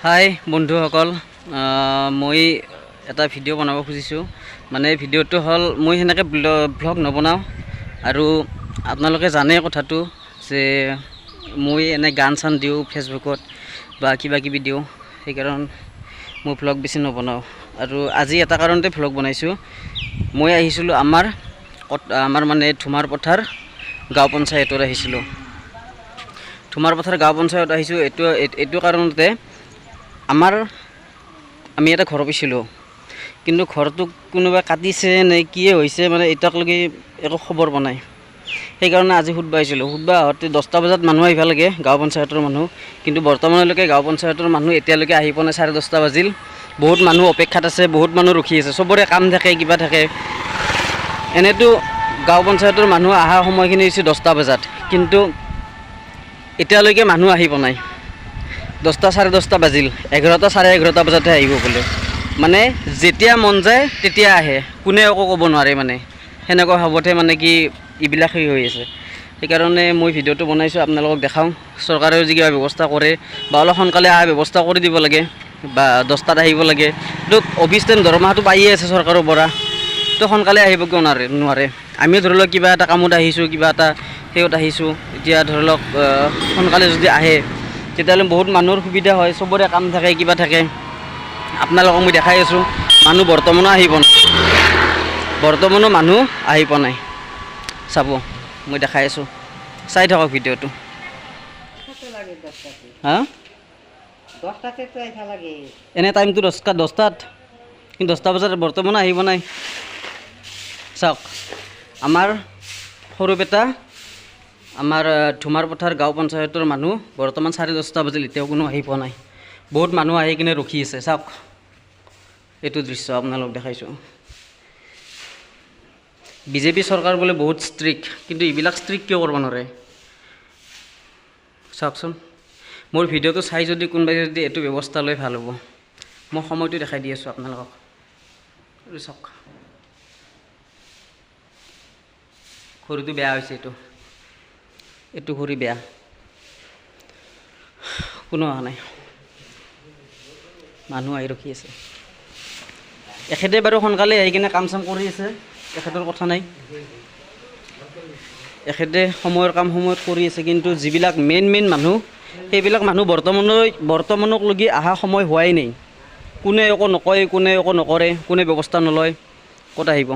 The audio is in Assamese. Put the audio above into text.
হাই বন্ধুসকল, মই এটা ভিডিঅ' বনাব খুজিছোঁ। মানে ভিডিঅ'টো হ'ল, মই সেনেকৈ ভ্লগ নবনাওঁ আৰু আপোনালোকে জানে কথাটো যে মই এনে গান চান দিওঁ ফেচবুকত বা কিবা কিবি দিওঁ, সেইকাৰণ মই ভ্লগ বেছি নবনাওঁ। আৰু আজি এটা কাৰণতে ভ্লগ বনাইছোঁ। মই আহিছিলোঁ আমাৰ মানে ধুমাৰ পথাৰ গাঁও পঞ্চায়তত আহিছিলোঁ। ধুমাৰ পথাৰ গাঁও পঞ্চায়ত আহিছোঁ এইটো কাৰণতে, আমি এটা ঘৰ পাইছিলোঁ, কিন্তু ঘৰটোক কোনোবাই কাটিছে নে কিয়ে হৈছে মানে এতিয়ালৈকে একো খবৰ পোৱা নাই। সেইকাৰণে আজি সুধবা আহিছিলোঁ। সুধবা আহোঁতে 10টা বজাত মানুহ আহিব লাগে, গাঁও পঞ্চায়তৰ মানুহ, কিন্তু বৰ্তমানলৈকে গাঁও পঞ্চায়তৰ মানুহ এতিয়ালৈকে আহি পোৱা নাই। 10:30 বাজিল। বহুত মানুহ অপেক্ষাত আছে, বহুত মানুহ ৰখি আছে, চবৰে কাম থাকে, কিবা থাকে। এনেইতো গাঁও পঞ্চায়তৰ মানুহ অহা সময়খিনি হৈছে 10টা বজাত, কিন্তু এতিয়ালৈকে মানুহ আহি পোৱা নাই। 10টা 10:30 বাজিল, 11টা 11:30 বজাতহে আহিব বোলে। মানে যেতিয়া মন যায় তেতিয়া আহে, কোনে একো ক'ব নোৱাৰে। মানে সেনেকুৱা ভাৱতহে মানে কি এইবিলাক সেই হৈ আছে। সেইকাৰণে মই ভিডিঅ'টো বনাইছোঁ, আপোনালোকক দেখাওঁ। চৰকাৰেও যদি কিবা ব্যৱস্থা কৰে বা অলপ সোনকালে অহা ব্যৱস্থা কৰি দিব লাগে বা 10টাত আহিব লাগে। তো অফিচ টাইম দৰমহাটো পায়ে আছে চৰকাৰৰ পৰা, তো সোনকালে আহিব কিয় নোৱাৰে? আমিও ধৰি লওক কিবা এটা কামত আহিছোঁ, কিবা এটা সেইত আহিছোঁ। এতিয়া ধৰি লওক সোনকালে যদি আহে তেতিয়াহ'লে বহুত মানুহৰ সুবিধা হয়, চবৰে কাম থাকে, কিবা থাকে। আপোনালোকক মই দেখাই আছোঁ, মানুহ বৰ্তমানো আহি পোৱা নাই, বৰ্তমানো মানুহ আহি পোৱা নাই। চাব, মই দেখাই আছোঁ, চাই থাকক ভিডিঅ'টো। হা, এনে টাইমটো 10টাত, কিন্তু 10টা বজাত বৰ্তমানো আহিব নাই। চাওক, আমাৰ সৰুপেটা আমাৰ ধুমাৰ পথাৰ গাঁও পঞ্চায়তৰ মানুহ বৰ্তমান 10:30 বাজিল, এতিয়াও কোনো আহি পোৱা নাই। বহুত মানুহ আহি কিনে ৰখি আছে। চাওক, এইটো দৃশ্য আপোনালোক দেখাইছোঁ। বিজেপি চৰকাৰ বোলে বহুত ষ্ট্ৰিক্ট, কিন্তু এইবিলাক ষ্ট্ৰিক্ট কিয় কৰিব নোৱাৰে? চাওকচোন, মোৰ ভিডিঅ'টো চাই যদি কোনোবাই যদি এইটো ব্যৱস্থা লৈ ভাল হ'ব। মই সময়টো দেখাই দি আছোঁ আপোনালোকক। আৰু চাওক, ঘড়ীটো বেয়া হৈছে, এইটো ঘড়ী বেয়া। কোনো অহা নাই, মানুহ আহি ৰখি আছে। এখেতে বাৰু সোনকালে আহি কিনে কাম চাম কৰি আছে, এখেতৰ কথা নাই, এখেতে সময়ৰ কাম সময়ত কৰি আছে। কিন্তু যিবিলাক মেইন মেইন মানুহ, সেইবিলাক মানুহ বৰ্তমানক লগি অহা সময় হোৱাই নাই। কোনে একো নকয়, কোনে একো নকৰে, কোনে ব্যৱস্থা নলয়, ক'ত আহিব?